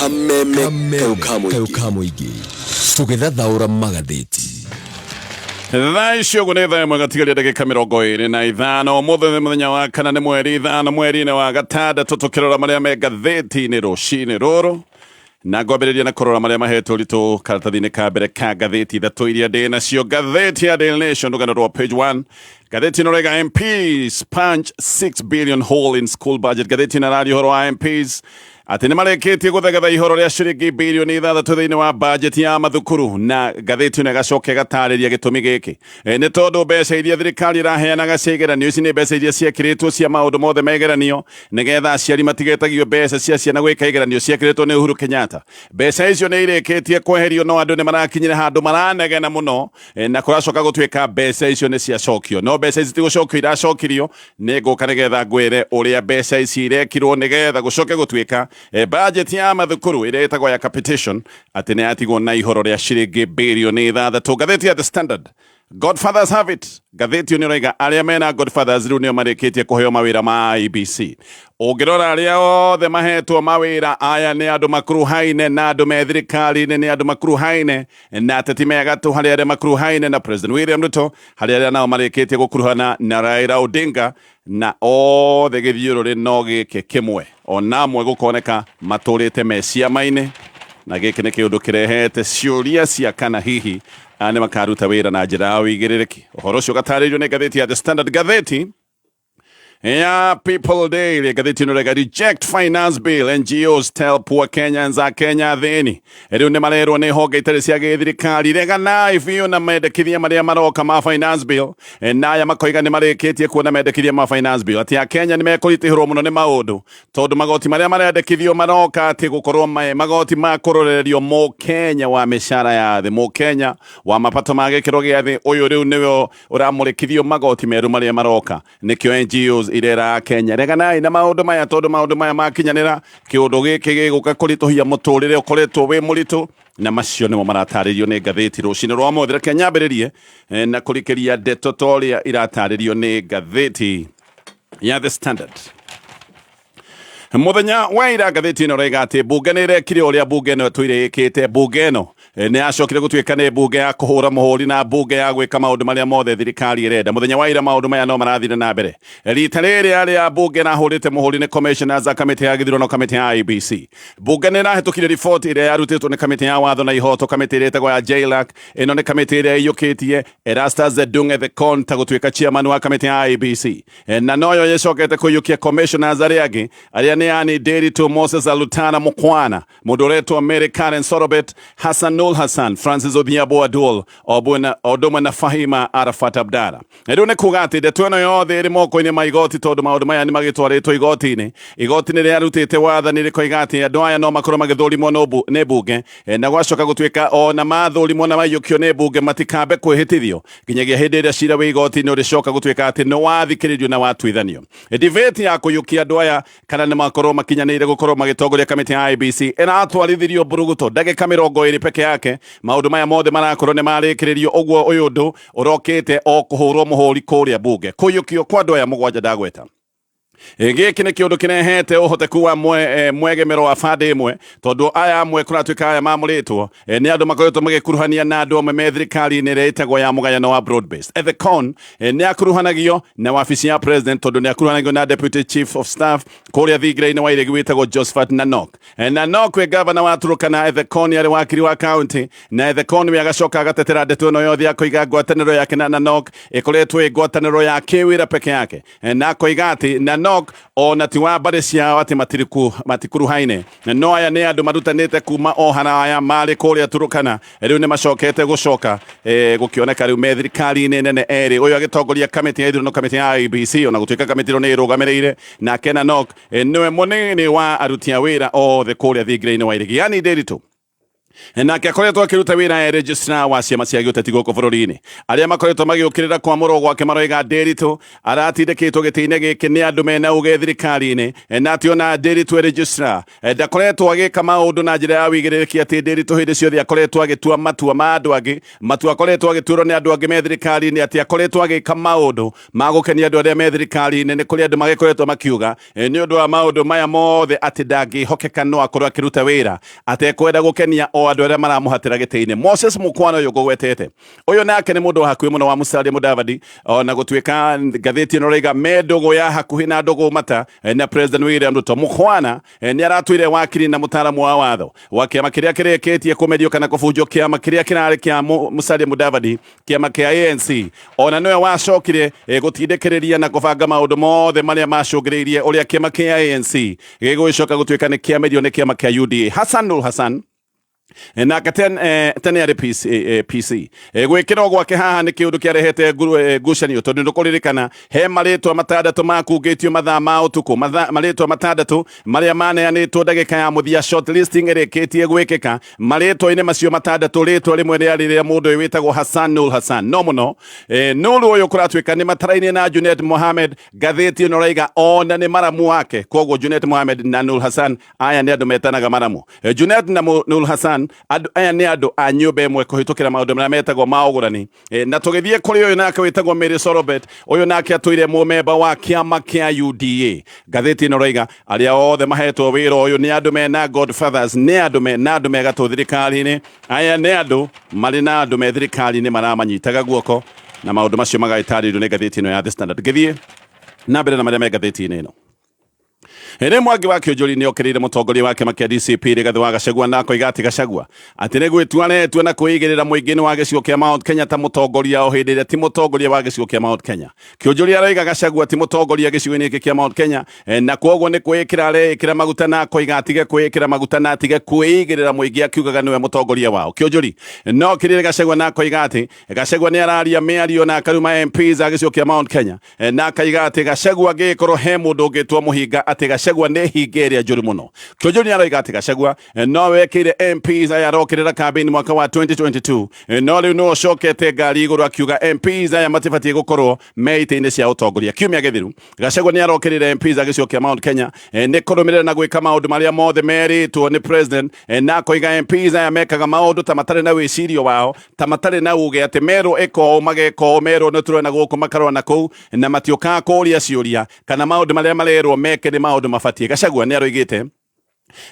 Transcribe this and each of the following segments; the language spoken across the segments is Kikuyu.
Kameme kayũ ka mũingĩ tũgĩthathaũra magathĩti. Thaa icio ũguo nĩ thaa 1 gatigaria ndagĩka 25. Ũmũthĩ nĩ mũthenya wa kana, nĩ mweri 5 mweri-inĩ wa gatandatũ, tũkĩrora marĩa me ngathĩti-inĩ rũcinĩ rũrũ, na ngwambĩrĩria na kũrora marĩa mahetwo ũritũ karatathi-inĩ ka mbere ka ngathĩti ithatũ iria ndĩ nacio. Ngathĩti ya Daily Nation, rũgano rwa page 1, ngathĩti ĩno rega, "MPs punch 6 billion hole in school budget." Ngathĩti ĩno ĩraria ũhoro wa MPs atĩ nĩ marĩkĩtie gũthegetha ihoro rĩa ciringi birioni 6 thĩinĩ wa bajeti ya mathukuru, na ngathĩti ĩno ĩgacoka ĩgatarĩria gĩtũmi gĩkĩ. Nĩ tondũ mbeca iria thirikari ĩraheanaga cia igeranio ici nĩ mbeca iria ciekĩrĩtwo cia maũndũ mothe ma igeranio, nĩgetha aciari matigetagio mbeca cia ciana gwĩka igeranio, ciekĩrĩtwo nĩ Uhuru Kenyatta. Mbeca icio nĩ irĩkĩtie kweherio, no andũ nĩ marakinyire handũ maranegena mũno, na kũracoka gũtuĩka mbeca icio nĩ ciacokio. No mbeca ici ti gũcokio iracokirio, nĩ ngũka nĩgetha ngwĩre ũrĩa mbeca ici irekirwo nĩgetha gũcoke gũtuĩka bajeti ya mathukuru ĩrĩa ĩtagwo ya capitation atĩ nĩ yatigwo na ihoro rĩa ciringi birioni 6. Ngathĩti ya The Standard, "Godfathers have it." Ngathĩti ĩyo nĩ ĩroiga arĩa mena Godfathers rĩu nĩo marĩkĩtie kũheo mawĩra ma IEBC. Ũngĩrora arĩa othe mahetwo mawĩra aya nĩ andũ makuruhaine na andũ me thirikari-inĩ, nĩ andũ makuruhaine na ateti me gatũ, harĩ arĩa makuruhaine na President William Ruto, harĩ arĩa nao marĩkĩtie gũkuruhana na Raila Odinga, na othe gĩthiũrũrĩ no gĩkĩ kĩmwe, ona amwe gũkoneka matũrĩte me ciama-inĩ, na gĩkĩ nĩ kĩũndũ kĩrehete ciũria cia kana hihi aya nĩ makaruta wĩra na njĩra ya ũigĩrĩrĩki. Ũhoro ũcio ũgatarĩrio nĩ ngathĩti ya The Standard. Ngathĩti ya People Daily, ngathĩti ĩno rega, "Reject finance bill, NGOs tell poor Kenyans." A Kenya thĩni rĩu nĩ marerwo nĩ honge itarĩ cia gĩthirikari, reganai biũ na mendekithia marĩa maroka ma finance bill. Na aya makoiga nĩ marĩkĩtie kuona mendekithia ma finance bill, atĩ Akenya nĩ mekũritĩhĩrwo mũno nĩ maũndũ, tondũ magoti marĩa marendekithio maroka atĩ gũkorwo magoti ma kũrorererio mũkenya wa mĩcara ya thĩ, mũkenya wa mapato ma gĩkĩro gĩa thĩ. Ũyũ rĩu nĩwe ũramũrĩkithio magoti merũ marĩa maroka. Nĩkĩo NGOs irera Kenya, reganai na maũndũ maya, tondũ maũndũ maya makinyanĩra, kĩũndũ gĩkĩ gĩgũka kũritũhia mũtũrĩre ũkoretwo wĩ mũritũ, na macio nĩmo maratarĩrio nĩ ngathĩti rũcinĩ rwa ũmũthĩ. Reke nyambĩrĩrie na kũrikĩria ndeto ta ũrĩa iratarĩrio nĩ ngathĩti ya The Standard. Muthenya wa ira, ngathĩti ĩno ĩroiga atĩ mbunge nĩ ĩrekire ũrĩa mbunge ĩno ĩtũire ĩkĩte. Mbunge ĩno nĩ yacokire gũtuĩka nĩ mbunge ya kũhũra mũhũri na mbunge ya gwĩka maũndũ marĩa mothe thirikari ĩrenda. Mũthenya wa ira maũndũ maya no marathire na mbere. Rita rĩrĩ arĩa mbunge ĩrahũrĩte mũhũri nĩ commissioners a kamĩtĩ ya gĩthurano, kamĩtĩ ya IEBC. Mbunge nĩ ĩrahĩtũkire riboti ĩrĩa yarutĩtwo nĩ kamĩtĩ ya watho na ihoto, kamĩtĩ ĩrĩa ĩtagwo ya JLAC. Ĩno nĩ kamĩtĩ ĩrĩa ĩiyũkĩtie Erastus Ndung'e Thekon ta gũtuĩka chairman wa kamĩtĩ ya IEBC, na noyo ĩcokete kũiyũkia commissioners arĩa angĩ, arĩa nĩ Annie Nderitu, Moses Alutana Mukwana, mũndũ ũretwo Mary Karen Sorobet, Hassan Nur Hassan, Francis Odhiambo Aduol, o ũndũ ũmwe na Fahima Arafat Abdalla. Rĩu nĩ kuga atĩ ndeto ĩno yothe ĩrĩ moko-inĩ ma igoti, tondũ maũndũ maya nĩ magĩtwarĩtwo igoti-inĩ. Igoti nĩ rĩarutĩte wathani rĩkoiga atĩ andũ aya no makorwo magĩthũrimwo nĩ mbunge, na gwacoka gũtuĩka ona mathũrimwo na maiyũkio nĩ mbunge, matikambe kwĩhĩtithio nginyagia hĩndĩ ĩrĩa cira wĩ igoti-inĩ ũrĩcoka gũtuĩka atĩ nĩ wathikĩrĩrio na watuithanio. Debate ya kũiyũkia andũ aya kana nĩ makorwo makinyanĩire gũkorwo magĩtongoria kamĩtĩ ya IEBC ĩratwarithirio mburuguto ndagĩka 20 peke yake. Maũndũ maya mothe marakorwo nĩ marĩkĩrĩrio ũguo. Ũyũ ũndũ ũrokĩte o kũhũrwo mũhũri kũrĩa mbunge, kũiyũkio kwa andũ aya mũgwanja ndagweta. Gĩkĩ nĩ kĩũndũ kĩrehete ũhoteku wa mwegemero wa bande ĩmwe, tondũ aya amwe kũratuĩka aya mamũrĩtwo nĩ andũ makoretwo magĩkuruhania na andũ amwe me thirikari-inĩ ĩrĩa ĩtagwo ya mũgayano wa broad based. Ethekon nĩ akuruhanagio na wabici ya president, tondũ nĩ akuruhanagio na deputy chief of staff kũrĩa thingira-inĩ wa iregi wĩtagwo Josephat Nanok. Nanok wĩ gavana wa Turkana, Ethekon arĩ wakiri wa county, na Ethekon we agacoka agatetera ndeto ĩno yothe, akoiga ngwatanĩro yake na Nanok ĩkoretwo ĩ ngwatanĩro ya kĩwĩra peke yake, na akoiga atĩ Nanok ona ti wa mbarĩ ciao, atĩ matikuruhaine, no aya nĩ andũ marutanĩte kuma o haraya marĩ kũrĩa Turukana. Rĩu nĩ macokete gũcoka gũkĩoneka rĩu me thirikari-inĩ nene erĩ, ũyũ agĩtongoria kamĩtĩ ya ithurano, kamĩtĩ ya IEBC, ona gũtuĩka kamĩtĩ ĩno nĩ ĩrũgamĩrĩire, nake Nanok nĩwe mũnene wa aruti a wĩra othe kũrĩa thingira-inĩ wa iregi, yani Nderitu. Nake akoretwo akĩruta wĩra e registrar wa ciama cia gĩũteti gũkũ bũrũri-inĩ. Arĩa makoretwo magĩũkĩrĩra kwamũrwo gwake maroiga Ndĩritũ aratindĩkĩtwo gĩtĩ-inĩ gĩkĩ nĩ andũ mena uge thirikari-inĩ, na atĩ ona Ndĩritũ e registrar ndakoretwo agĩka maũndũ na njĩra ya wĩigĩrĩrĩki, atĩ Ndĩritũ hĩndĩ ciothe akoretwo agĩtua matua ma andũ angĩ, matua akoretwo agĩtuĩrwo nĩ andũ angĩ me thirikari-inĩ, atĩ akoretwo agĩka maũndũ ma gũkenia andũ arĩa me thirikari-inĩ. Nĩ kũrĩ andũ magĩkoretwo makiuga nĩ ũndũ wa maũndũ maya mothe atĩ ndangĩhokeka, no akorwo akĩruta wĩra atekwenda gũkenia o andũ arĩa maramũhatĩra gĩtĩ-inĩ. Moses Mukhwana ũyũ ngũgwetete ũyũ nake nĩ mũndũ wa hakuhĩ mũno wa Musalia Mudavadi, ona gũtuĩka ngathĩti ĩno raiga me ndũgũ ya hakuhĩ na ndũgũ mata na President William Ruto. Mukhwana nĩ aratwire wakiri na mũtaaramu wa watho wa kĩama kĩrĩa kĩrĩkĩtie kũmerio kana kũbunjwo, kĩama kĩrĩa kĩrarĩ kĩa Musalia Mudavadi, kĩama kĩa ANC. Ona nĩwe wacokire gũtindĩkĩrĩria na kũbanga maũndũ mothe marĩa macũngĩrĩirie ũrĩa kĩama kĩa ANC gĩgũgĩcoka gũtuĩka nĩ kĩamerio nĩ kĩama kĩa UDA. Hassan Nur Hassan nake tene arĩ PC, PC. Gwĩkĩrwo gwake haha nĩ kĩũndũ kĩarehete ngucanio, tondũ nĩkũririkana he marĩtwa matandatũ makungĩtio mathaa ma ũtukũ, marĩtwa matandatũ marĩa maneanĩtwo ndagĩka ya mũthia shortlisting ĩrĩkĩtie gwĩkĩka. Marĩtwa-inĩ macio matandatũ, rĩtwa rĩmwe rĩarĩ rĩa mũndũ ũyũ wĩtagwo Hassan Nur Hassan. No mũno Nur ũyũ kũratuĩka nĩ matarainie na Junet Mohamed. Ngathĩti ĩno raiga ona nĩ maramu wake, koguo Junet Mohamed na Nur Hassan aya nĩ andũ metanaga maramu. Junet na Nur Hassan andũ aya nĩ andũ a nyũmba ĩmwe kũhĩtũkĩra maũndũ marĩa metagwo ma ũgũrani. Na tũgĩthiĩ kũrĩ ũyũ nake wĩtagwo Mary Sorobet, ũyũ nake atũire mũmemba wa kĩama kĩa UDA. Ngathĩti ĩno raiga arĩa othe mahetwo wĩra ũyũ nĩ andũ mena godfathers, nĩ andũ mena andũ megatũ thirikari-inĩ. Aya nĩ andũ marĩ na andũ me thirikari-inĩ maramanyitaga guoko, na maũndũ macio magagĩtarĩrio nĩ ngathĩti ĩno ya The Standard. Ngĩthiĩ na mbere na marĩa me ngathĩti-inĩ ĩno, Ĩrĩ Mwangi wa Kĩũnjũri nĩ okĩrĩire mũtongoria wa kĩama kĩa DCP Rigathĩ wa Gachagua, na akoiga atĩ Gachagua atĩ nĩ gwĩtua aretua na kwĩigĩrĩra mũingĩ-inĩ wa gĩcigo kĩa Mount Kenya ta mũtongoria o hĩndĩ ĩrĩa ti mũtongoria wa gĩcigo kĩa Mount Kenya. Kĩũnjũri aroiga Gachagua ti mũtongoria gĩcigo-inĩ gĩkĩ kĩa Mount Kenya, na kwoguo nĩ kwĩĩkĩra areĩkĩra maguta, na akoiga atige kwĩĩkĩra maguta na atige kwĩigĩrĩra mũingĩ akiugaga nĩwe mũtongoria wao. Kĩũnjũri no okĩrĩire Gachagua na akoiga atĩ Gachagua nĩ araria mĩario na akaruma MPs a gĩcigo kĩa Mount Kenya, na akaiga atĩ Gachagua angĩgĩkorwo he mũndũ ũngĩtwo mũhinga, atĩ Gachagua nĩ hinga ĩrĩa njũru mũno. Kĩũnjũri nĩ aroiga atĩ Gachagua no wekĩire MPs aya arokĩrĩra campaign mwaka wa 2022, no rĩu nĩwe ũcokete ngari igũrũ akiuga MPs aya matibatiĩ gũkorwo me itĩ-inĩ cia ũtongoria. Kiumia gĩthiru Gachagua nĩ arokĩrĩire MPs a gĩcigo kĩa Mount Kenya nĩ kũrũmĩrĩra na gwĩka maũndũ marĩa mothe merĩtwo nĩ president, na akoiga MPs aya mekaga maũndũ ta matarĩ na wĩcirio wao, ta matarĩ na uge, atĩ merwo ĩka ũũ mageka ũũ, merwo nĩ tũrona gũkũ makarora na kũu, na matiũkaga kũria ciũria kana maũndũ marĩa marerwo meke nĩ maũndũ mabatiĩ. Gachagua nĩ aroigĩte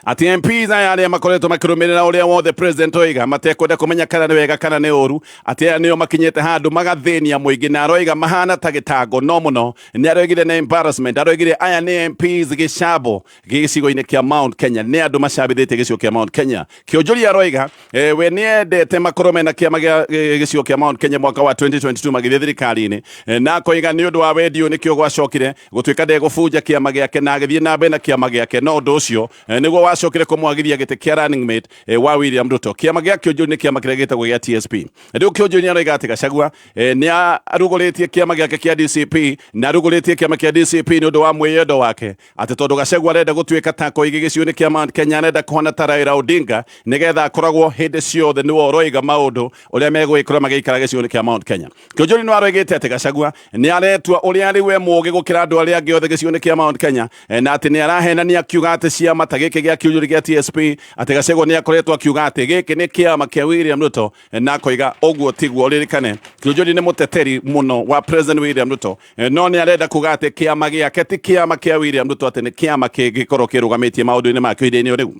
atĩ MPs aya arĩa makoretwo makĩrũmĩrĩra ũrĩa wothe president oiga matekwenda kũmenya kana nĩ wega kana nĩ ũru, atĩ aya nĩo makinyĩte handũ magathĩnia mũingĩ, na aroiga mahana ta gĩtango. No mũno nĩ aroigire nĩ embarrassment, aroigire aya nĩ MPs gĩcambo gĩcigo-inĩ kĩa Mount Kenya, nĩ andũ macambithĩtie gĩcigo kĩa Mount Kenya. Kĩũnjũri aroiga we nĩendete makorwo mena kĩama gĩa gĩcigo kĩa Mount Kenya mwaka wa 2022 magĩthiĩ thirikari-inĩ, na akoiga nĩ ũndũ wa wendi ũyũ nĩkĩo gwacokire gũtuĩka ndegũbunja kĩama gĩake na agĩthiĩ na mbere na kĩama gĩake, no ũndũ ũcio nĩguo wacokire kũmwagithia gĩtĩ kĩa running mate wa William Ruto. Kĩama gĩa Kĩũnjũri nĩ kĩama kĩrĩa gĩtagwo gĩa TSP. Rĩu Kĩũnjũri nĩ aroiga atĩ Gachagua nĩ arugũrĩtie kĩama gĩake kĩa DCP, na arugũrĩtie kĩama kĩa DCP nĩ ũndũ wa mwĩyendo wake, atĩ tondũ Gachagua arenda gũtuĩka ta Koigi gĩcigo-inĩ kĩa Mount Kenya, arenda kũhana ta Raila Odinga nĩgetha akoragwo hĩndĩ ciothe nĩwe ũroiga maũndũ ũrĩa megũgĩkorwo magĩikara gĩcigo-inĩ kĩa Mount Kenya. Kĩũnjũri nĩ aroigĩte atĩ Gachagua nĩ aretua ũrĩa arĩ we mũũgĩ gũkĩra andũ arĩa angĩ othe gĩcigo-inĩ kĩa Mount Kenya, na atĩ nĩ arahenania akiuga atĩ ciama ta gĩkĩ gĩa Kĩũnjũri gĩa TSP, atĩ Gachagua nĩ akoretwo akiuga atĩ gĩkĩ nĩ kĩama kĩa William Ruto, na akoiga ũguo tiguo. Ririkane Kĩũnjũri nĩ mũteteri mũno wa President William Ruto, no nĩ arenda kuga atĩ kĩama gĩake ti kĩama kĩa William Ruto, atĩ nĩ kĩama kĩngĩkorwo kĩrũgamĩtie maũndũ-inĩ makĩo ihinda-inĩ rĩu.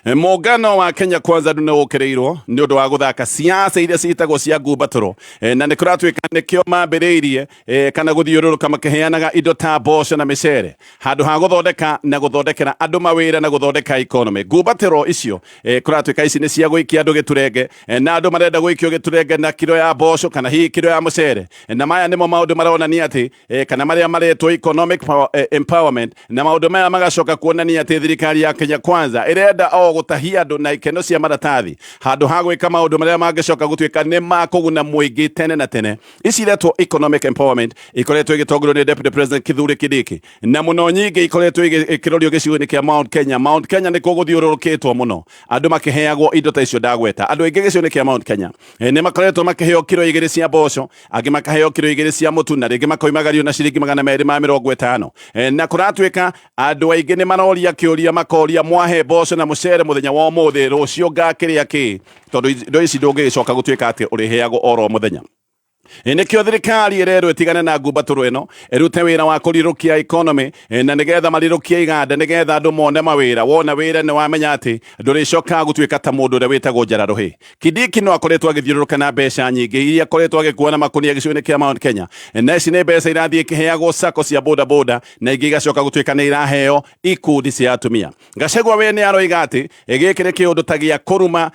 Mũngano wa Kenya Kwanza nĩ ũkĩrĩirwo nĩ ũndũ wa gũthaka siasa iria ciĩtagwo cia ngumbatũro, na nĩ kũratuĩka nĩkĩo mambĩrĩirie kana gũthiũrũrũka makĩheanaga indo ta mboco na mĩcere handũ ha gũthondeka na gũthondekera andũ mawĩra na gũthondeka economy. Ngumbatĩro icio kũratuĩka ici nĩ cia gũikia andũ gĩturenge, na andũ marenda gũikio gĩturenge na kiro ya mboco kana hihi kiro ya mũcere, na maya nĩmo maũndũ maronania atĩ kana marĩa maretwo economic power, empowerment, na maũndũ maya magacoka kuonania atĩ thirikari ya Kenya Kwanza ĩrenda o o gũtahia andũ na ikeno cia maratathi handũ ha gwĩka maũndũ marĩa mangĩcoka gũtuĩka nĩ makũguna mũingĩ tene na tene. Ici iretwo economic empowerment, ikoretwo igĩtongorio nĩ Deputy President Kithure Kindiki, na mũno nyingĩ ikoretwo ikĩrorio gĩcigo-inĩ kĩa Mount Kenya. Mount Kenya nĩkuo gũthiũrũrũkĩtwo mũno, andũ makĩheagwo indo ta icio ndagweta. Andũ aingĩ gĩcigo-inĩ kĩa Mount Kenya nĩ makoretwo makĩheo kiro 2 cia mboco, angĩ makaheo kiro 2 cia mũtu, na rĩngĩ makoimagario na ciringi 250. Na kũratuĩka andũ aingĩ nĩ maroria kĩũria, makoria mwahe mboco na mũcere mũthenya wa ũmũthĩ, rũciũ ngakĩrĩa kĩ? Tondũ indo ici ndũngĩgĩcoka gũtuĩka atĩ ũrĩheagwo oro mũthenya. Nĩkĩo thirikari ĩrerwo ĩtigane na ngumbatũrũ ĩno, ĩrute wĩra wa kũrirũkia economy, na nĩgetha marirũkie iganda, nĩgetha andũ mone mawĩra. Wona wĩra nĩ wamenya atĩ ndũrĩcokaga gũtuĩka ta mũndũ ũrĩa wĩtagwo Njara Rũhĩ. Kindiki no akoretwo agĩthiũrũrũka na mbeca nyingĩ iria akoretwo agĩkua na makunia gĩcigo-inĩ kĩa Mount Kenya, na ici nĩ mbeca irathiĩ ikĩheagwo sacco cia boda boda, na ingĩ igacoka gũtuĩka nĩ iraheo ikundi cia atumia. Gachagua we nĩ aroiga atĩ gĩkĩ nĩ kĩũndũ ta gĩa kũruma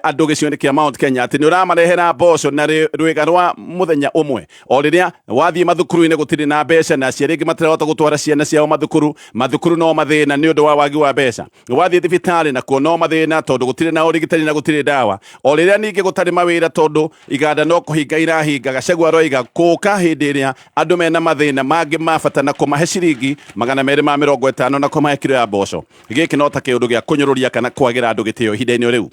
andũ gĩcigo-inĩ kĩa Mount Kenya, atĩ nĩ ũramarehera mboco na rwĩga rwa mũthenya ũmwe, o rĩrĩa wathiĩ mathukuru-inĩ gũtirĩ na mbeca, na aciari aingĩ matirahota gũtwara ciana ciao mathukuru, mathukuru no mathĩna nĩ ũndũ wa wagi wa mbeca. Wathiĩ thibitarĩ nakuo no mathĩna, tondũ gũtirĩ na ũrigitani na gũtirĩ ndawa, o rĩrĩa ningĩ gũtarĩ mawĩra, tondũ iganda no kũhinga irahinga. Gachagua aroiga kũka hĩndĩ ĩrĩa andũ mena mathĩna mangĩ ma bata na kũmahe ciringi 250 na kũmahe kiro ya mboco, gĩkĩ no ta kĩũndũ gĩa kũnyũrũria kana kwagĩra andũ gĩtĩo ihinda-inĩ rĩu.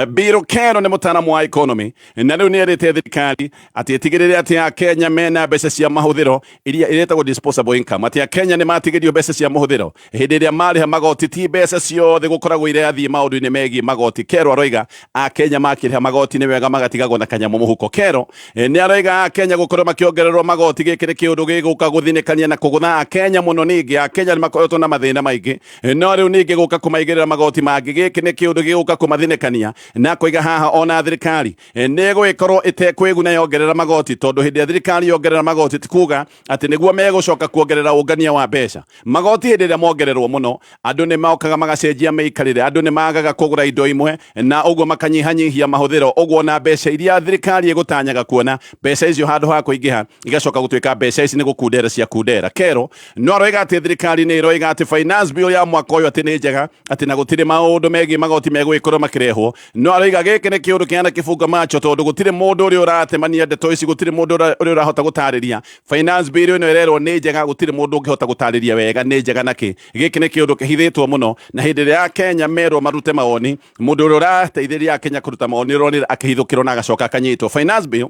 Bill Kero nĩ mũtaaramu wa economy, na rĩu nĩ erĩte thirikari atĩ ĩtigĩrĩre atĩ Akenya mena mbeca cia mahũthĩro iria iretagwo disposable income, atĩ Akenya nĩ matigĩrio mbeca cia mahũthĩro hĩndĩ ĩrĩa marĩha magoti, ti mbeca ciothe gũkoragwo irathiĩ maũndũ-inĩ megiĩ magoti. Kero aroiga Akenya makĩrĩha magoti nĩ wega magatigagwo na kanyamũ mũhuko. Kero nĩ aroiga Akenya gũkorwo makĩongererwo magoti, gĩkĩ nĩ kĩũndũ gĩgũka gũthinĩkania na kũgũtha Akenya mũno. Ningĩ Akenya nĩ makoretwo na mathĩna maingĩ, no rĩu ningĩ gũka kũmaigĩrĩra magoti mangĩ, gĩkĩ nĩ kĩũndũ gĩgũka kũmathinĩkania, na kũiga haha ona thirikari nĩ ĩgũgĩkorwo ĩtekwĩguna yongerera magoti, tondũ hĩndĩ ĩrĩa thirikari yongerera magoti ti kuga atĩ nĩguo megũcoka kuongerera ũngania wa mbeca. Magoti hĩndĩ ĩrĩa mongererwo mũno, andũ nĩ mokaga magacenjia mĩikarĩre, andũ nĩ magaga kũgũra indo imwe, na ũguo makanyihanyihia mahũthĩro. Ũguo na mbeca iria thirikari ĩgũtanyaga kuona, mbeca icio handũ ha kũingĩha igacoka gũtuĩka mbeca ici nĩ gũkundera cia kundera. Kero no aroiga atĩ thirikari nĩ ĩroiga atĩ finance bill ya mwaka ũyũ atĩ nĩ njega, atĩ na gũtirĩ maũndũ megiĩ magoti megũgĩkorwo makĩrehwo. No aroiga gĩkĩ nĩ kĩũndũ kĩhana kĩbunga macho, tondũ gũtirĩ mũndũ ũrĩa ũratemania ndeto ici, gũtirĩ mũndũ ũrĩa ũrahota gũtarĩria finance bill ĩno ĩrerwo nĩ njega, gũtirĩ mũndũ ũngĩhota gũtarĩria wega nĩ njega nakĩ. Gĩkĩ nĩ kĩũndũ kĩhithĩtwo mũno, na hĩndĩ ĩrĩa Akenya merwo marute mawoni, mũndũ ũrĩa ũrateithĩrĩria Akenya kũruta mawoni ũronire akĩhithũkĩrwo na agacoka akanyitwo. Finance bill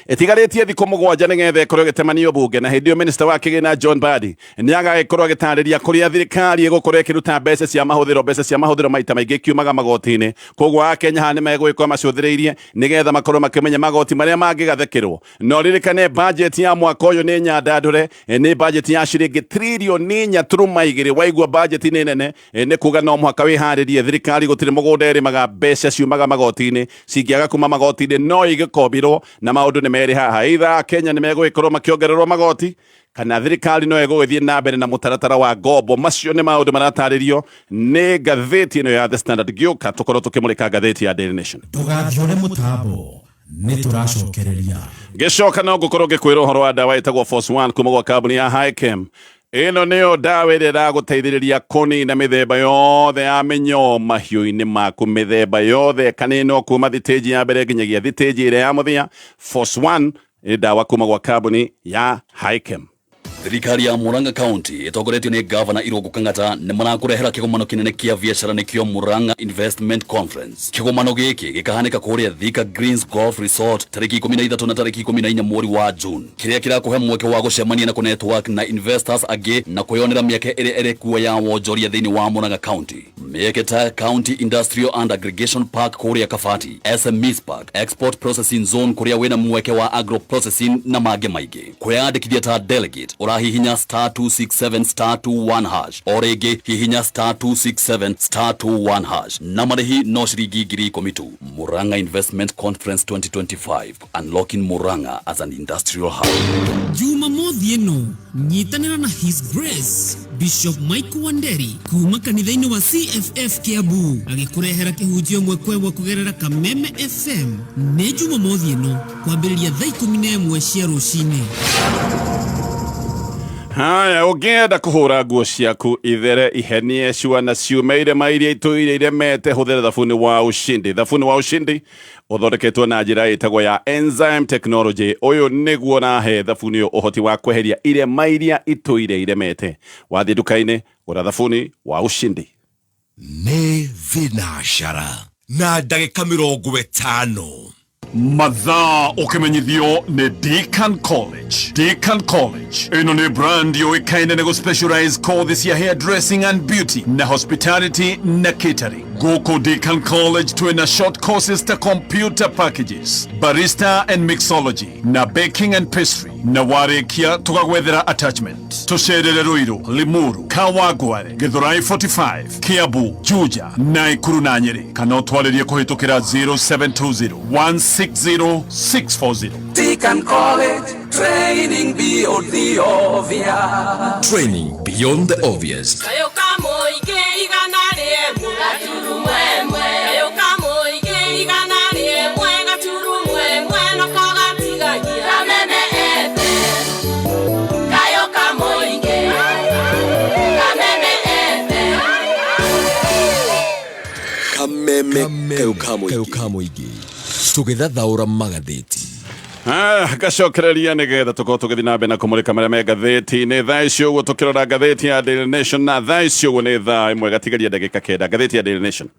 ĩtigarĩtie thikũ 7 nĩgetha ĩkorwo ĩgĩtemanio bunge, na hĩndĩ ĩyo minister wa kĩgĩna John Mbadi nĩ agagĩkorwo agĩtarĩria kũrĩa thirikari ĩgũkorwo ĩkĩruta mbeca cia mahũthĩro. Mbeca cia mahũthĩro maita maingĩ kiumaga magoti-inĩ, koguo Akenya haha nĩ megũgĩkorwo macũthĩrĩirie nĩgetha makorwo makĩmenya magoti marĩa mangĩgathĩkĩrwo. No ririkane budget ya mwaka ũyũ nĩ nyandandũre, nĩ budget ya ciringi tririoni 4.2. Waigua budget nĩ nene, nĩ kuga no mũhaka wĩharĩrie. Thirikari gũtirĩ mũgũnda ĩrĩmaga, mbeca ciumaga magoti-inĩ, cingĩaga kuma magoti-inĩ no igĩkombirwo, na maũndũ nĩ merĩ haha: either Kenya nĩ megũgĩkorwo makĩongererwo magoti, kana thirikari no ĩgũgĩthiĩ na mbere na mũtaratara wa ngombo. Macio nĩ maũndũ maratarĩrio nĩ ngathĩti ĩno ya The Standard. Ngĩũka tũkorwo tũkĩmũrĩka ngathĩti ya Daily Nation. Ndũgathiũre mũtambo, nĩ tũracokereria. Ngĩcoka no ngũkorwo ngĩkwĩra ũhoro wa ndawa ĩtagwo Force One kuma gwa kambuni ya Hikem. Ĩno nĩyo ndawa ĩrĩa ĩragũteithĩrĩria kũnina mĩthemba yothe ya mĩnyoo mahiũ-inĩ maku, mĩthemba yothe kanino kuma thitĩnji ya mbere nginyagia thitĩnji ĩrĩa ya mũthia. Force One nĩ ndawa kuma gwa kambuni ya Hikem. Thirikari ya Murang'a County ĩtongoretio nĩ Gavana Irũngũ Kang'ata nĩ marakũrehera kĩgomano kĩnene kĩa biacara, nĩkĩo Murang'a Investment Conference. Kĩgomano gĩkĩ gĩkahanĩka kũrĩa Thika Greens Golf Resort tarĩki 13 na tarĩki 14 mweri wa June, kĩrĩa kĩrakũhe mweke wa gũcemania na kũnetwork na investors angĩ na kwĩyonera mĩeke ĩrĩa ĩrĩ kuo ya wonjoria thĩinĩ wa Murang'a County. Mĩeke ta County Industrial and Aggregation Park kũrĩa Kabati, SMEs Park, Export Processing Zone kũrĩa wĩna mweke wa agro processing na mangĩ maingĩ. Kwĩyandĩkithia ta delegate ũrahihinya *267*21#, o rĩngĩ hihinya *267*21# na marĩhi no ciringi 10,000 tu. Murang'a Investment Conference 2025, unlocking Murang'a as an industrial hub. Jumamothi ĩno nyitanĩra na His Grace Bishop Michael Wanderi kuma kanitha-inĩ wa CFF Kiambu agĩkũrehera kĩhunjio ĩmwe kwa ĩmwe kũgerera Kameme FM. Nĩ Jumamothi ĩno kwambĩrĩria thaa 11 cia rũcinĩ. Haya, ũngĩenda kũhũra nguo ciaku ithere ihenie cua na ciume irema iria itũire iremete, hũthĩra thabuni wa Ushindi. Thabuni wa Ushindi ũthondeketwo na njĩra ĩtagwo ya enzyme technology. Ũyũ nĩguo ũrahe thabuni ũyũ ũhoti wa kweheria irema iria itũire iremete. Wathiĩ nduka-inĩ, gũra thabuni wa Ushindi. Nĩ thinacara na ndagĩka 50. Mathaa ũkĩmenyithio nĩ Deacon College. Deacon College ĩno nĩ brand yũĩkaine nĩ gũspecialize kothi cia hairdressing and beauty na hospitality na catering. Gũkũ Deacon College twĩna short courses ta computer packages, barista and mixology na baking and pastry, na warĩkia tũgagwethera attachment. Tũcerere Ruiru, Limuru, Kawangware, Githurai 45, Kiambu, Juja, Naikuru na Nyeri, kana ũtwarĩrie kũhĩtũkĩra 0720 160 640. Deacon College, training beyond the obvious. Training beyond the obvious. Kayo kamũingĩ 100 gaturumwemwe. Kayo kamũingĩ 101 gaturumwemwe nako gatigagia Kameme FM. Kayo kamũingĩ Kameme FM. Kameme kayo ka mũingĩ tũgĩthathaũra magathĩti. Ah, gacokereria nĩgetha tũkorwo tũgĩthiĩ na mbere na kũmũrĩka marĩa me ngathĩti-inĩ. Thaa ici ũguo tũkĩrora ngathĩti ya Daily Nation, na thaa ici ũguo nĩ thaa 1 gatigaria ndagĩka 9. Ngathĩti ya Daily Nation.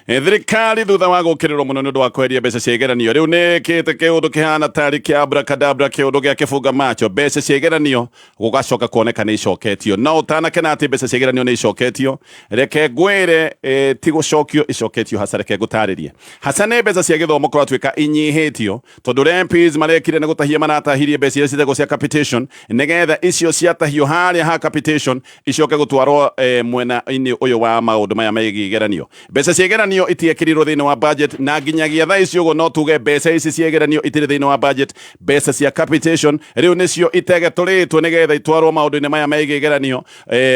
Thirikari thutha wa gũkĩrĩrwo mũno nĩ ũndũ wa kweheria mbeca cia igeranio rĩu nĩ ĩkĩte kĩũndũ kĩhana tarĩ kĩa abracadabra, kĩũndũ gĩa kĩbunga macho. Mbeca cia igeranio gũgacoka kuoneka nĩ icoketio, no ũtanakena atĩ mbeca cia igeranio nĩ icoketio, reke ngwĩre ti gũcokio icoketio hasa. Reke ngũtarĩrie hasa nĩ mbeca cia gĩthomo kũratuĩka inyihĩtio, tondũ ũrĩa MPs marekire nĩ gũtahia maratahirie mbeca iria ciĩtagwo cia capitation, nĩgetha icio ciatahio harĩa ha capitation icoke gũtwarwo mwena-inĩ ũyũ wa maũndũ maya megiĩ igeranio. Mbeca cia igeranio itiekĩrirwo thĩinĩ wa budget, na nginyagia thaa ici ũguo no tuge mbeca ici cia igeranio itirĩ thĩinĩ wa budget. Mbeca cia capitation rĩu nĩcio itegetũrĩtwo nĩgetha itwarwo maũndũ-inĩ maya megiĩ igeranio.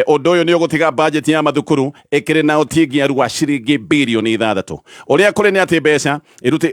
Ũndũ ũyũ nĩ ũgũtiga budget ya mathukuru ĩkĩrĩ na ũtingiaru wa ciringi birioni 6. Ũrĩa kũrĩ nĩ atĩ mbeca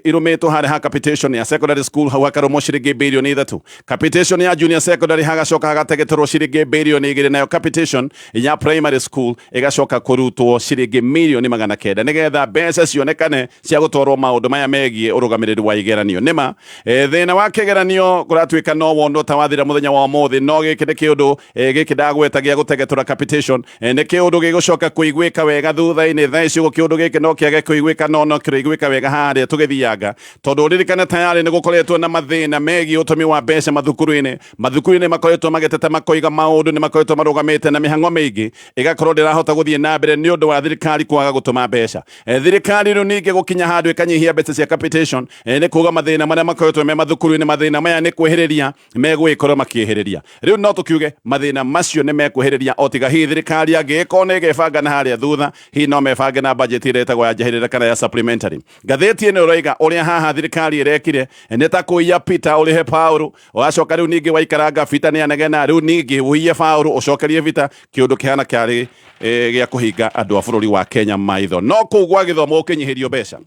irũmĩtwo harĩa ha capitation ya secondary school, hau hakarũmwo ciringi birioni 3. Capitation ya junior secondary hagacoka hagategeterwo ciringi birioni 2, nayo capitation ya primary school ĩgacoka kũrutwo ciringi mirioni 900, nĩgetha mbeca cionekane cia gũtwarwo maũndũ maya megiĩ ũrũgamĩrĩri wa igeranio. Nĩma thĩna wa kĩgeranio kũratuĩka no wonwo ta wathira mũthenya wa ũmũthĩ, no gĩkĩ nĩ kĩũndũ gĩkĩ ndagweta gĩa gũtegetũra capitation nĩ kĩũndũ gĩgũcoka kũiguĩka wega thutha-inĩ. Thaa ici ũguo kĩũndũ gĩkĩ no kĩage kũiguĩka, no kĩraiguĩka wega harĩa tũgĩthianga, tondũ ũririkane tayarĩ nĩ gũkoretwo na mathĩna megiĩ ũtũmi wa mbeca mathukuru-inĩ. Mathukuru-inĩ makoretwo magĩteta, makoiga maũndũ nĩ makoretwo marũgamĩte na mĩhang'o mĩingĩ ĩgakorwo ndĩrahota gũthiĩ na mbere nĩ ũndũ wa thirikari kwaga gũtũma mbeca. Thirikari rĩu ningĩ gũkinya handũ ĩkanyihia mbeca cia capitation, nĩ kuga mathĩna marĩa makoretwo me mathukuru-inĩ, mathĩna maya nĩ kwĩhĩrĩria megũgĩkorwo makĩhĩrĩria. Rĩu no tũkiuge mathĩna macio nĩ mekwĩhĩrĩria, o tiga hihi thirikari angĩgĩkorwo nĩ ĩgebanga na harĩa thutha, hihi no mebange na budget ĩrĩa ĩtagwo ya njehĩrĩra kana ya supplementary. Ngathĩti ĩno ĩroiga ũrĩa haha thirikari ĩrekire nĩ ta kũiya Peter ũrĩhe Paũlũ, ũgacoka rĩu ningĩ waikaranga Peter nĩ anegena, rĩu ningĩ ũiye Paũlũ ũcokerie Peter. Kĩũndũ kĩhana kĩarĩ gĩa kũhinga andũ a bũrũri wa Kenya maitho. No kũu gwa gĩthomo gũkĩnyihĩrio mbeca,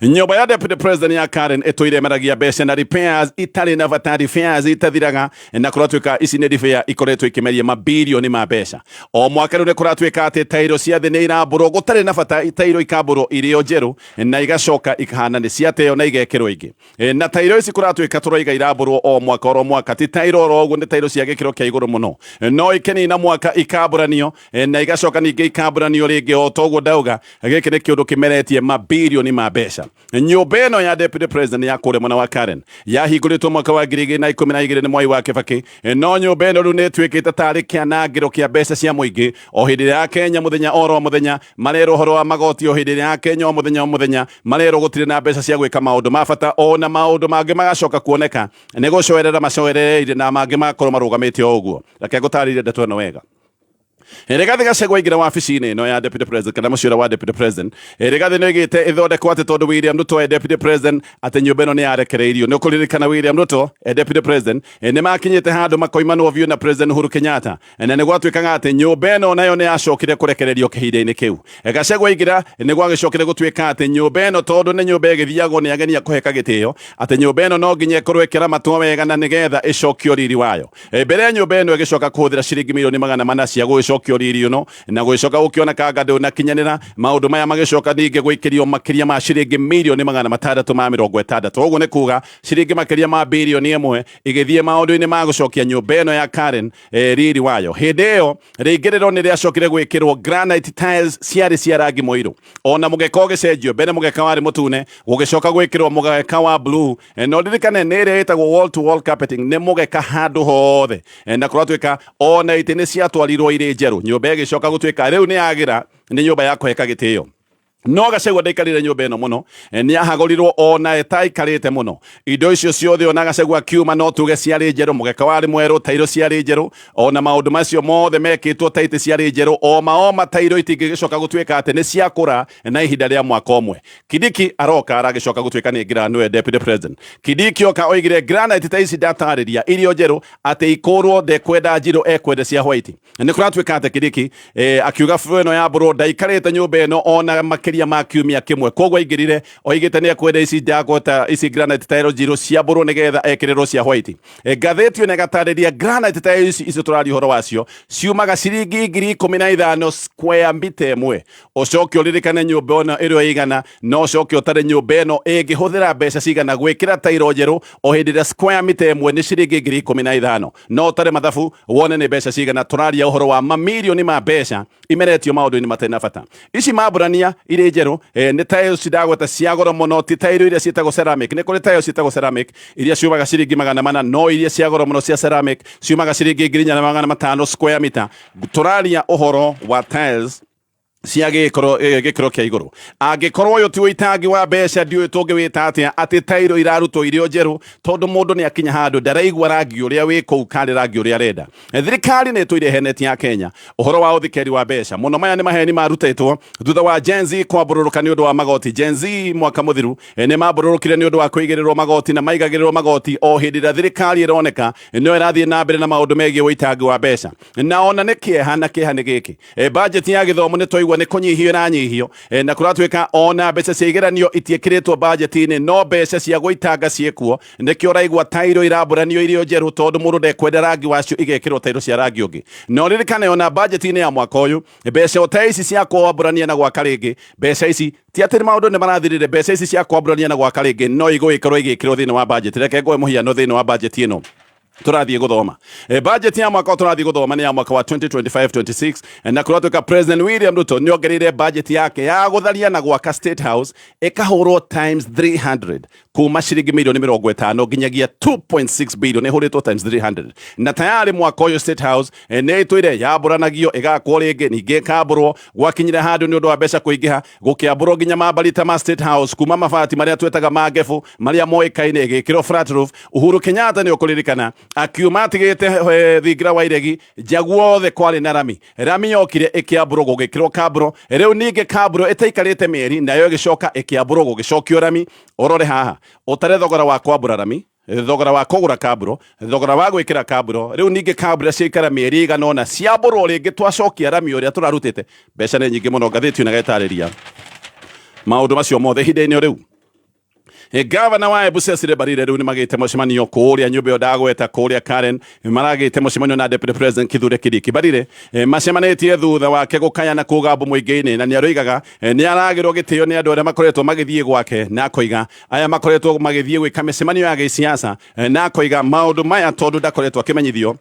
nyũmba ya deputy president ya Karen ĩtũire ĩmeragia mbeca na repairs itarĩ na bata, repairs itathiraga, na kũratuĩka ici nĩ repair ikoretwo ikĩmeria mabirioni ma mbeca o mwaka. Rĩu nĩ kũratuĩka atĩ tairo cia thĩ nĩ irambũrwo gũtarĩ na bata, tairo ikambũrwo irĩ o njerũ na igacoka ikahana nĩ ciateo na igekĩrwo ingĩ. Na tairo ici kũratuĩka tũroiga irambũrwo o mwaka oro mwaka, ti tairo oro ũguo, nĩ tairo cia gĩkĩro kĩa igũrũ mũno, no ikenina mwaka ikambũranio na igacoka ningĩ ikambũranio rĩngĩ. O toguo ndauga, gĩkĩ nĩ kĩũndũ kĩmeretie mabirioni ma mbeca. Nyũmba ĩno ya deputy president ya kũrĩa mwena wa Karen yahingũrĩtwo mwaka wa 2012 nĩ Mwai wa Kĩbakĩ. No nyũmba ĩno rĩu nĩ ĩtuĩkĩte tarĩ kĩanangĩro kĩa mbeca cia mũingĩ, o hĩndĩ ĩrĩa ya Kenya mũthenya oro mũthenya marerwo ũhoro wa magoti, o hĩndĩ ĩrĩa ya Kenya o mũthenya o mũthenya marerwo gũtirĩ na mbeca cia gwĩka maũndũ ma bata, ona maũndũ mangĩ magacoka kuoneka nĩ gũcoerera macoerereire na mangĩ magakorwo marũgamĩte o ũguo. Reke ngũtarĩrie ndeto ĩno wega. Rigathi Gachagua aingĩra wabici-inĩ ĩno ya deputy president kana mũciĩ ũrĩa wa deputy president. Rigathi nĩ oigĩte ĩthondekwo atĩ tondũ William Ruto e deputy president atĩ nyũmba ĩno nĩ yarekereirio. Nĩ ũkũririkana William Ruto e deputy president nĩ makinyĩte handũ makoimanwo biũ na president Uhuru Kenyatta, na nĩ gwatuĩkaga atĩ nyũmba ĩno nayo nĩ yacokire kũrekererio kĩhinda-inĩ kĩu. Gachagua aingĩra nĩ gwagĩcokire gũtuĩka atĩ nyũmba ĩno tondũ nĩ nyũmba ĩgĩthiagwo nĩ ageni a kũheka gĩtĩo, atĩ nyũmba ĩno no nginya ĩkorwo ĩkĩramatwo wega na nĩgetha ĩcokio riri wayo. Mbere ya nyũmba ĩno ĩgĩcoka kũhũthĩra ciringi milioni 400 cia gũgĩcokio riri ũno, na gũgĩcoka gũkĩoneka anga ndũnakinyanĩra. Maũndũ maya magĩcoka ningĩ gũikĩrio makĩria ma ciringi milioni 660. Ũguo nĩ kuga ciringi makĩria ma bilioni 1 igĩthiĩ maũndũ-inĩ ma gũcokia nyũmba ĩno ya Karen riri wayo. Hĩndĩ ĩyo rĩingĩrĩro nĩ rĩacokire gwĩkĩrwo granite tiles ciarĩ cia rangi mũirũ, ona mũgeka ũgĩcenjio. Mbere mũgeka warĩ mũtune, gũgĩcoka gwĩkĩrwo mũgeka wa blue. No ririkane nĩ ĩrĩa ĩtagwo wall to wall carpeting, nĩ mũgeka handũ hothe. Na kũratuĩka ona itĩ nĩ ciatwarirwo irĩ njerũ. Nyũmba ĩgĩcoka gũtuĩka rĩu nĩ yagĩra, nĩ nyũmba ya kũheka gĩtĩo. No Gachagua ndaikarire nyũmba ĩno mũno, nĩ ahagũrirwo ona ĩtaikarĩte mũno. Indo icio ciothe ona Gachagua akiuma no tuge ciarĩ njerũ, mũgeka warĩ mwerũ, tairo ciarĩ njerũ, ona maũndũ macio mothe mekĩtwo ta itĩ ciarĩ njerũ, oma oma tairo itingĩgĩcoka gũtuĩka atĩ nĩ ciakũra na ihinda rĩa mwaka ũmwe. Kindiki aroka aragĩcoka gũtuĩka nĩ ngira nĩwe deputy president. Kindiki oka oigire granite ta ici ndatarĩria irio njerũ atĩ ikũrwo, ndekwenda njirũ, ekwenda cia white. Nĩ kũratuĩka atĩ Kindiki akiuga bũ ĩno ya mbũrũ ndaikarĩte nyũmba ĩno ona makĩria ma kiumia kĩmwe, koguo aingĩrire oigĩte nĩ ekwenda ici ndagweta ici granite tile njirũ cia mbũrũ nĩgetha ekĩrĩrwo cia white. Ngathĩti ĩno ĩgatarĩria granite tile ici icio tũraria ũhoro wacio ciumaga ciringi 15,000 square mita ĩmwe. Ũcoke ũririkane nyũmba ĩno ĩrĩa ĩigana, na ũcoke ũtare nyũmba ĩno ĩngĩhũthĩra mbeca cigana gwĩkĩra tairo njerũ o hĩndĩ ĩrĩa square mita ĩmwe nĩ ciringi 15,000. No ũtare mathabu wone nĩ mbeca cigana. Tũraria ũhoro wa mamirioni ma mbeca imeretio maũndũ-inĩ matarĩ na bata. Ici mambũrania irĩ njerũ nĩ tiles ndagweta cia goro mũno, ti tairo iria ciĩtagwo ceramic. Nĩ kũrĩ tiles ciĩtagwo ceramic iria ciumaga ciringi 400, no iria cia goro mũno cia ceramic ciumaga ciringi 4,500 square meter. Tũraria ũhoro wa tiles cia gĩkĩro kĩa igũrũ. Angĩkorwo ũyũ ti ũitangi wa mbeca, ndiũĩ tũngĩwĩta atĩa, atĩ tairo irarutwo irio njerũ tondũ mũndũ nĩ akinya handũ ndaraigua rangi ũrĩa wĩ kũu karĩ rangi ũrĩa arenda. Thirikari nĩ ĩtũire ĩhenetie ya Kenya ũhoro wa ũthikeri wa mbeca mũno. Maya nĩ maheni marutĩtwo thutha wa Gen Z kwambũrũrũka nĩ ũndũ wa magoti. Gen Z mwaka mũthiru nĩ mambũrũrũkire nĩ ũndũ wa kũigĩrĩrwo magoti, na maigagĩrĩrwo magoti o hĩndĩ ĩrĩa thirikari ĩroneka nĩyo ĩrathiĩ na mbere na maũndũ megiĩ ũitangi wa mbeca. Na ona nĩ kĩeha, na kĩeha nĩ gĩkĩ, budget ya gĩthomo nĩ twaigua nĩ kũnyihio ĩranyihio, na kũratuĩka ona mbeca cia igeranio itiĩkĩrĩtwo budget-inĩ, no mbeca cia gũitanga ciĩkuo. Nĩkĩo ũraigua tairo irambũranio irio njerũ tondũ mũndũ ndekwenda rangi wacio, igekĩrwo tairo cia rangi ũngĩ. Na ũririkane ona budget-inĩ ya mwaka ũyũ mbeca ta ici cia kwambũrania na gwaka rĩngĩ, mbeca ici ti atĩ maũndũ nĩ marathirire, mbeca ici cia kwambũrania na gwaka rĩngĩ no igũgĩkorwo igĩkĩrwo thĩinĩ wa budget. Reke ngũhe mũhiano thĩinĩ wa budget ĩno tũrathiĩ gũthoma. Budget ya mwaka tũrathiĩ gũthoma nĩ ya mwaka wa 2025-26, na kũratuĩka President William Ruto nĩ ongereire budget yake ya gũtharia na gwaka State House ĩkahũrwo times 300 kuma ciringi milioni 50 nginyagia 2.6 billion, ĩhũrĩtwo times 300. Na tayari mwaka ũyũ State House nĩ ĩtũire yambũranagio ĩgakwo rĩngĩ, ningĩ ĩkambũrwo. Gwakinyire handũ nĩ ũndũ wa mbeca kũingĩha gũkĩambũrwo nginya mambarita ma State House kuma mabati marĩa twetaga ma ngebu marĩa moĩkaine ĩgĩkĩrwo flat roof. Uhuru Kenyatta nĩ ũkũririkana akiuma atigĩte thingira wa iregi nja guothe kwarĩ na rami. Rami yokire ĩkĩambũrwo gũgĩkĩrwo kambũro. Rĩu ningĩ kambũro ĩtaikarĩte mĩeri nayo ĩgĩcoka ĩkĩambũrwo gũgĩcokio rami. Ũrore haha ũtare thogora wa kwambũra rami, thogora wa kũgũra kambũro, thogora wa gwĩkĩra kambũro. Rĩu ningĩ kambũro ciaikara mĩeri ĩigana ũna ciambũrwo rĩngĩ twacokia rami ũrĩa tũrarutĩte. Mbeca nĩ nyingĩ mũno. Ngathĩti ĩno ĩgatarĩria maũndũ macio mothe ihinda-inĩ o rĩu. Gavana wa Embu Cecily Mbarire rĩu nĩ magĩte mũcemanio kũrĩa nyũmba ĩyo ndagweta kũrĩa Karen, maragĩte mũcemanio na Deputy President Kithure Kindiki. Mbarire macemanĩtie thutha wake gũkayana kuga mbu mũingĩ-inĩ, na nĩ aroigaga nĩ aragĩrwo gĩtĩo nĩ andũ arĩa makoretwo magĩthiĩ gwake, na akoiga aya makoretwo magĩthiĩ gwĩka mĩcemanio ya gĩsiasa, na akoiga maũndũ maya tondũ ndakoretwo akĩmenyithio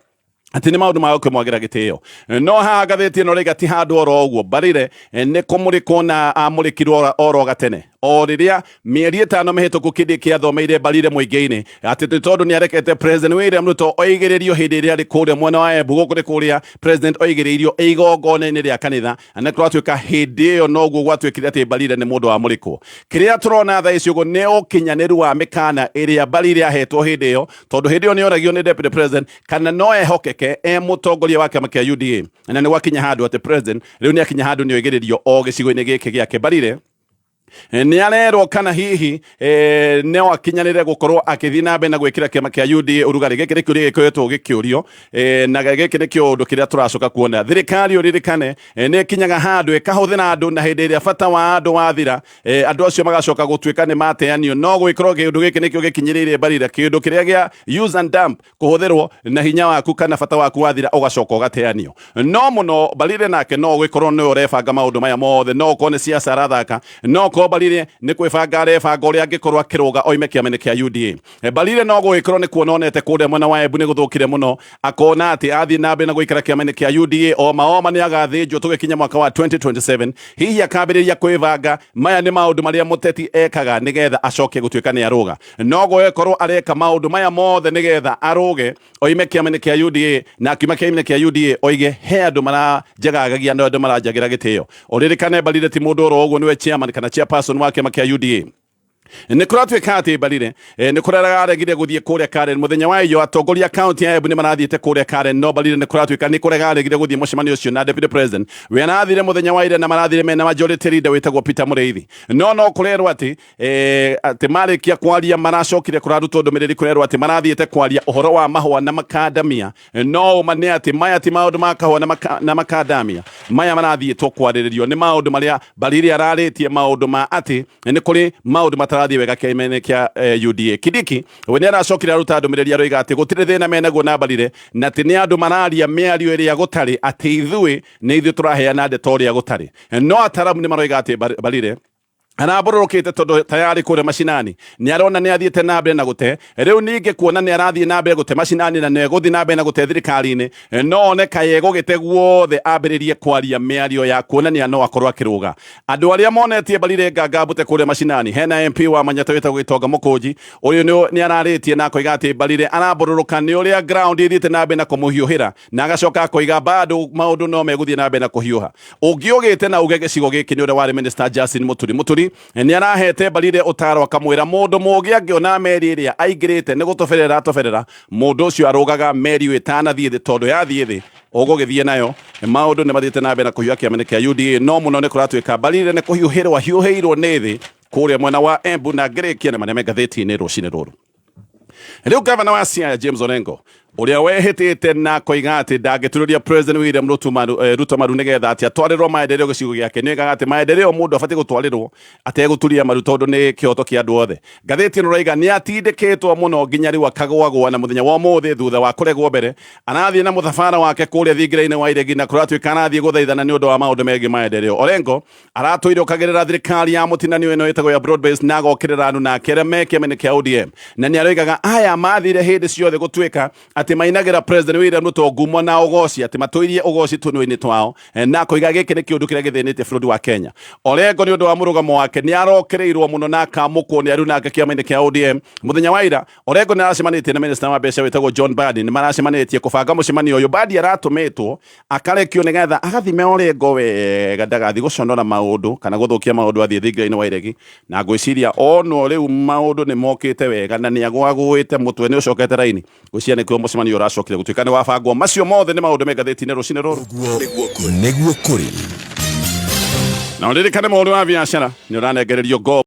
atĩ nĩ maũndũ ma gũkĩmwagĩra gĩtĩo. No haha ngathĩti ĩno rĩga ti handũ oro ũguo. Mbarire nĩ kũmũrĩkwo na amũrĩkirwo oro gatene o rĩrĩa mĩeri 5 mĩhĩtũku Kindiki athomeire Mbarire mũingĩ-inĩ atĩ nĩ tondũ nĩ arekete President William Ruto oigĩrĩrio hĩndĩ ĩrĩa arĩ kũrĩa mwena wa Embu. Gũkũ nĩ kũrĩa President oigĩrĩirio igongona-inĩ rĩa kanitha, na kũratuĩka hĩndĩ ĩyo noguo gwatuĩkire atĩ Mbarire nĩ mũndũ wamũrĩkwo. Kĩrĩa tũrona thaa ici ũguo nĩ ũkinyanĩru wa mĩkana ĩrĩa Mbarire ahetwo hĩndĩ ĩyo, tondũ hĩndĩ ĩyo nĩ oragio nĩ Deputy President kana no ehoke Kĩeke e mũtongoria wa kĩama kĩa UDA, na nĩ gwakinya handũ atĩ president rĩu nĩ akinya handũ nĩ oigĩrĩrio o gĩcigo-inĩ gĩkĩ gĩake. Mbarire nĩ arerwo kana hihi no akinyanĩre gũkorwo akĩthiĩ na mbere na gwĩkĩra kĩama kĩa UDA ũrugarĩ. Gĩkĩ nĩ kĩũria gĩkoretwo gĩkĩũrio, na gĩkĩ nĩ kĩũndũ kĩrĩa tũracoka kuona. Thirikari ũririkane nĩ ĩkinyaga handũ ĩkahũthĩra andũ, na hĩndĩ ĩrĩa bata wa andũ wathira, andũ acio magacoka gũtuĩka nĩ mateanio. No gwĩkorwo kĩũndũ gĩkĩ nĩkĩo gĩkinyĩrĩire Mbarire, kĩũndũ kĩrĩa gĩa use and dump, kũhũthĩrwo na hinya waku kana bata waku wathira ũgacoka ũgateanio. No mũno Mbarire nake no gũgĩkorwo nĩwe ũrebanga maũndũ maya mothe, no ũkorwo nĩ siasa arathaka, no ũkorwo Mbarire nĩ kwĩbanga arebanga ũrĩa angĩkorwo akĩrũga oime kĩama-inĩ kĩa UDA. Mbarire no gũgĩkorwo nĩ kuona onete kũrĩa mwena wa Embu nĩ gũthũkire mũno, akona atĩ athiĩ na mbere na gũikara kĩama-inĩ kĩa UDA oma oma nĩ agathĩnjwo tũgĩkinya mwaka wa 2027. Hihi akambĩrĩria kwĩbanga. Maya nĩ maũndũ marĩa mũteti ekaga nĩgetha acoke gũtuĩka nĩ arũga. No gũgĩkorwo areka maũndũ maya mothe nĩgetha arũge oime kĩama-inĩ kĩa UDA, na akiuma kĩama-inĩ kĩa UDA oige he andũ maranjagagagia na andũ maranjagĩra gĩtĩo. Ũririkane Mbarire ti mũndũ oro ũguo, nĩwe chairman kana chairperson wa kĩama kĩa UDA. Nĩ kũratuĩka atĩ Mbarire nĩ kũreraregire gũthiĩ kũrĩa Karen mũthenya wa iyo. Atongoria kaunti ya Embu nĩ marathiĩte kũrĩa Karen, no Mbarire nĩ kũratuĩka nĩ kũregaregire gũthiĩ mũcemanio ũcio na deputy president we arathire mũthenya wa ira, na marathire mena majority leader wĩtagwo Peter Mũrĩithi. No kũrerwo atĩ atĩ marĩkia kwaria maracokire kũrarutwo ndũmĩrĩri, kũrerwo atĩ marathiĩte kwaria ũhoro wa mahũa na makandamia. No ũma nĩ atĩ maya ti maũndũ ma kahũa na makandamia, maya marathiĩtwo kwarĩrĩrio nĩ maũndũ marĩa Mbarire ararĩtie, maũndũ ma atĩ nĩ kũrĩ maũndũ matarathiĩ wega kĩama-inĩ kĩa UDA. Kindiki we nĩ aracokire aruta ndũmĩrĩri, aroiga atĩ gũtirĩ thĩna menaguo na Mbarire, na atĩ nĩ andũ mararia mĩario ĩrĩa gũtarĩ, atĩ ithuĩ nĩ ithuĩ tũraheana ndeto ũrĩa gũtarĩ. No ataramu nĩ maroiga atĩ Mbarire arambũrũrũkĩte tondũ tayari kũrĩa macinani nĩ arona nĩ athiĩte na mbere na gũte. Rĩu ningĩ kuona nĩ arathiĩ na mbere gũte macinani na nĩ egũthiĩ na mbere na gũte thirikari-inĩ, no one kaĩ egũgĩte guothe ambĩrĩrie kwaria mĩario ya kuonania no akorwo akĩrũga. Andũ arĩa monetie Mbarire nganga mbute kũrĩa macinani, hena MP wa Manyata wĩtagwo Gĩtonga Mũkũnji. Ũyũ nĩ ararĩtie na akoiga atĩ Mbarire arambũrũrũka nĩ ũrĩa ground ĩthiĩte na mbere na kũmũhiũhĩra, na agacoka akoiga bado maũndũ no megũthiĩ na mbere na kũhiũha. Ũngĩ ũgĩte na uge gĩcigo gĩkĩ nĩ ũrĩa warĩ minister Justin Muturi. Muturi nĩ arahete Mbarire ũtaro, akamwĩra mũndũ mũũgĩ angĩona meri ĩrĩa aingĩrĩte nĩ gũtoberera atoberera, mũndũ ũcio arũgaga meri ĩyo ĩtanathiĩ thĩ, tondũ yathiĩ thĩ ũgũgĩthiĩ nayo. Maũndũ nĩ mathiĩte na mbere na kũhiũha kĩama-inĩ kĩa UDA, no mũno nĩ kũratuĩka Mbarire nĩ kũhiũhĩrwo ahiũhĩirwo nĩ thĩ kũrĩa mwena wa Embu. Na ngĩrĩkia na marĩa me ngathĩti-inĩ rũcinĩ rũrũ. Rĩu gavana wa Siaya James Orengo, ũrĩa wehĩtĩte na koiga atĩ ndangĩturĩria President William Ruto maru, Ruto maru nĩgetha atĩ atwarĩrwo maendeleo gĩcigo gĩake, nĩ oigaga atĩ maendeleo mũndũ abatiĩ gũtwarĩrwo ategũturia maru tondũ nĩ kĩhoto kĩa andũ othe. Ngathĩti ĩno ĩroiga nĩ atindĩkĩtwo mũno nginya rĩu akagwagwa, na mũthenya wa ũmũthĩ thutha wa kũregwo mbere arathiĩ na mũthabara wake kũrĩa thingira-inĩ wa Iregi, na kũratuĩka arathiĩ gũthaithana nĩ ũndũ wa maũndũ megiĩ maendeleo. Orengo aratũire ũkagĩrĩra thirikari ya mũtinanio ĩno ĩtagwo ya broad based, na agokĩrĩra andũ nake arĩa me kĩama-inĩ kĩa ODM, na nĩ aroigaga aya mathire hĩndĩ ciothe gũtuĩka atĩ mainagĩra President William Ruto ngumo na ũgoci, atĩ matũirie ũgoci tũnua-inĩ twao, na akoiga gĩkĩ nĩ kĩũndũ kĩrĩa gĩthĩnĩtie bũrũri wa Kenya. Orengo nĩ ũndũ wa mũrũgamo wake nĩ arokĩrĩirwo mũno na akamũkwo nĩ aruna ake kĩama-inĩ kĩa ODM. Mũthenya wa ira Orengo nĩ aracemanĩtie na minister wa mbeca wĩtagwo John Mbadi, nĩ maracemanĩtie kũbanga mũcemanio ũyũ. Mbadi aratũmĩtwo akarekio nĩgetha agathime Orengo wega ndagathi gũconora maũndũ kana gũthũkia maũndũ athiĩ thingira-inĩ wa iregi, na ngwĩciria onwo rĩu maũndũ nĩ mokĩte wega na nĩ agwagũĩte mũtwe nĩ ũcokete raini. Ngwĩciria nĩkĩo mũcemanio ũracokire gũtuĩka nĩ wabangwo. Macio mothe nĩ maũndũ me ngathĩti-inĩ rũcinĩ rũrũ. Nĩguo kũrĩ. Na ũririkane mũhũri wa biacara nĩ ũranengererio ngombo.